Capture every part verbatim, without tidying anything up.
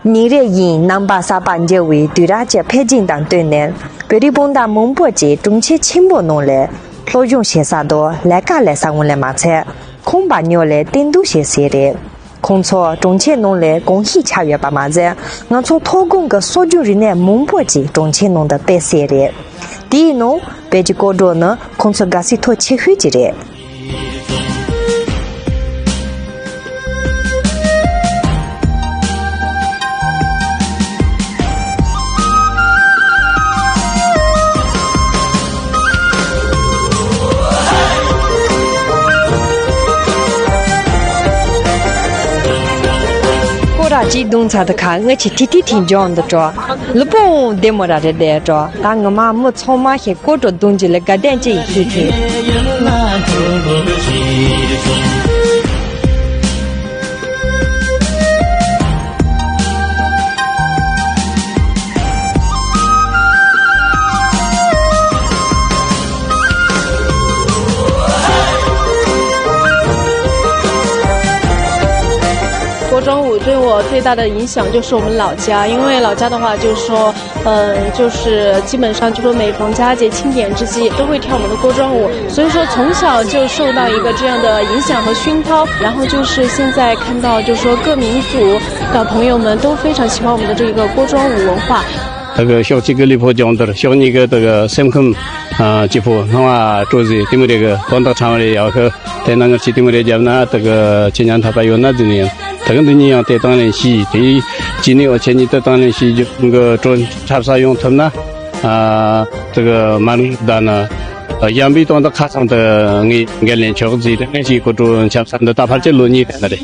ཉིན་རེ་བཞིན་རྣམ་པ་གསར་པ་འཇལ་བའི་དུས་རབས་ཀྱི་འཕེལ་རྒྱས་དང་བསྟུན་ནས་བོད་རིགས་སྤུན་ཟླ་མང་པོ་ཅིག་གྲོང་ཁྱེར་ཆེན་པོ་ནང་ལ་སློབ་སྦྱོང་བྱེད་ས་དང་ལས་ཀ་ལས་ས་ངོས་ལ་མ་ཚད་ཁང་པ་ཉོས་ལས་རྟེན་གཏོང་བྱེད་སྲིད་རེད། ཁོང་ཚོ་གྲོང་ཁྱེར་ནང་ལ་གོམས་གཤིས་ཆགས་ཡོད་པ་མ་ཟད་ང་ཚོ་མཐོ་སྒང་གི་སྲོལ་རྒྱུན་རིག་གནས་མང་པོ་ཅིག་གྲོང་ཁྱེར་ནང་དུ་སྤེལ་སྲིད་རེད། དེའི་ནང་བོད་ཀྱི་སྐོར་བྲོ་ནི་ཁོང་ཚོ་དགའ་སའི་ཐོག་ཆེ་ཤོས་ཅིག་རེད། ကိုရာကြီးဒုံးစာတစ်ခါငှက်ချီတီတီထင်ကြောင်းတကြော်လပုံးဒေမရတဲ့တဲ့ကြော်ဒါငမမှုဆုံးမဖြစ်ကိုတို့ဒုံးကြီးလည်းကတဲ့ကြည့်ဖြစ်ဖြစ် 锅庄舞对我最大的影响就是我们老家，因为老家的话，就是说，呃，就是基本上就说每逢佳节庆典之际都会跳我们的锅庄舞，所以说从小就受到一个这样的影响和熏陶，然后就是现在看到，就是说各民族的朋友们都非常喜欢我们的这个锅庄舞文化。 ད་གི་ཕྱོགས་གཅིག་གི་ལུས་པོ་སྦྱོང་བརྡར་ཕྱོགས་གཉིས་ཀྱི་ད་གི་སེམས་ཁམས་ཨ་སྐྱིད་པོ་སྣང་བ་སྤྲོ་ཟིག་དེ་མོ་རེ་གི་དོན་དག་ཕྲང་བ་རེ་ཡག་གི་དེ་ན་ངར་ཅིག་དེ་མོ་རེ་བརྒྱབ་ན་ད་གི་ཁྱེད་ཉན་ཐབས་པ་ཡོད་ན་ཟིན་ཡིན། ད་གི་འདི་གཉིས་ཡང་དེ་དང་ལེན་ཤིས་དེ་ཅི་ནས་འོ་ཁྱེད་གཉིས་དེ་དང་ལེན་ཤིས་རྒྱུ་གི་སྤྲོ་འཁྲབ་ས་ཡོང་ཐུབ་ན་ཨ་ད་གི་མ་རིག་ད་ན་གཞན་པའི་དོན་དག་ཁ་ཚང་དུ་ངས་འགན་ལེན་ཆོག་ཟིག་དེ་ངས་ཅིག་གོ་སྤྲོ་འཆམ་ས་འདི་ད་ཕལ་ཆེར་ལོ་གཉིས་དེ་ན་རེད།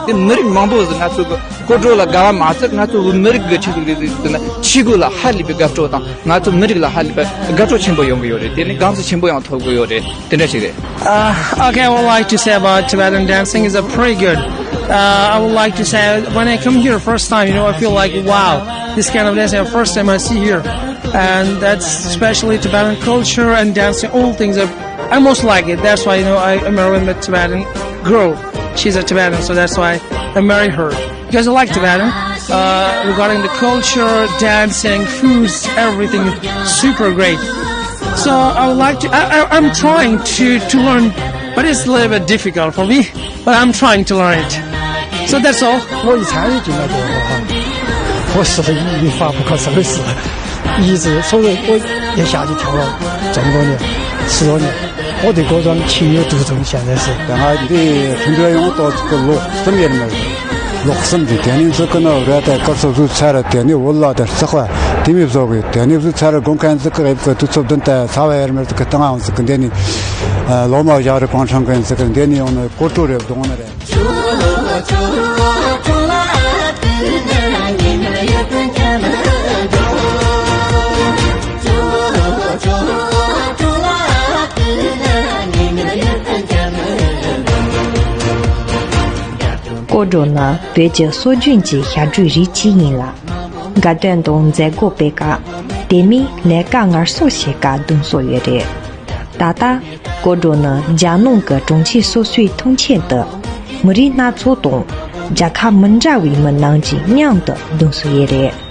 དེ་མི་རིགས་མང་པོ་ཟིག་ང་ཚོ་གི་སྐོར་བྲོ་ལ་དགའ་བ་མ་ཟད་ང་ཚོ་བོད་མི་རིགས་ཀྱི་ཆེད་དུ་འདི་ཟིག་ཟེར་ན་ཆོས་ལུགས་ལ་ཧ་ལས་པའི་དགའ་སྤྲོ་དང་ང་ཚོ་མི་རིགས་ལ་ཧ་ལས་པའི་དགའ་སྤྲོ་ཆེན་པོ་ཡོང་གི་ཡོད་རེད། དེ་ནི་གང་ཟག་ཆེན་པོ་ཡང་ཐོབ་གི་ཡོད་རེད། དེ་འདྲ་ཞིག་རེད། Uh, okay, I would like to say about Tibetan dancing is a pretty good. Uh, I would like to say when I come here first time, you know, I feel like, wow, this kind of dancing first time I see here. And that's especially Tibetan culture and dancing, all things are I most like it. That's why, you know, I, I married a Tibetan girl. She's a Tibetan, so that's why I married her. Because I like Tibetan. Uh, regarding the culture, dancing, foods, everything, super great. So I would like to, I, I, I'm trying to, to learn, but it's a little bit difficult for me, but I'm trying to learn it. So that's all. 我一参与进来过后哈，我是一发不可收拾，一直从我也下去跳了这么多年，十多年。 我对各种情有独钟，现在是。 ང་འདི་ཁྲིན་ཏུའུ་ཡོང་ཏོ་ཚིག་གི་ལོ་གསུམ་ཡར་མར། ལོ་གསུམ་གྱི་དེ་ནས་ཚིག་གི་ནི་ར་ཏེ་ཀར་སོ་སུ་ཚར་དེ་ནས་འུ་ལ་དེ་རྩག་པ་དེ་མི་བཟོ་གི་དེ་ནས་སུ་ཚར་དགོན་མཁན་ཚིག་གི་ཨེབ་གི་དུས་ཚོད་བདུན་ཏེ་ཚ་བ་ཡར་མར་ཚིག་གི་སྟེང་ཨང་ཚིག་གི་འདི་ནས་ལོ་མ་བཞག་རི་གོང་ཁྲང་མཁན་ཚིག་གི་འདི་ནས་ཡོང་ནི་ཀོ་ཀྲོ་རེ་བདོང་ནི་རེད། ཀོ་ཀྲོ་ནི་བོད་ཀྱི་སྲོལ་རྒྱུན་གྱི་ཞབས་བྲོའི་རིགས་གཅིག་ཡིན་ལ། དགའ་སྟོན་དང་མཛད་སྒོ་སྤེལ་སྐབས་དེ་མིན་ལས་ཀ་ངལ་གསོ་བྱེད་སྐབས་གདན་སོ་ཡོད་རེད། ད་ལྟ། ཀོ་ཀྲོ་ནི་རྒྱལ་ནང་གི་གྲོང་ཁྱེར་སོ་སོའི་ཐང་ཆེན་དུ་མི་རིགས་སྣ་ཚོགས་དང་རྒྱལ་ཁབ་མི་འདྲ་བའི་མི་རྣམས་ཀྱིས་མཉམ་དུ་གདན་སོ་ཡོད་རེད།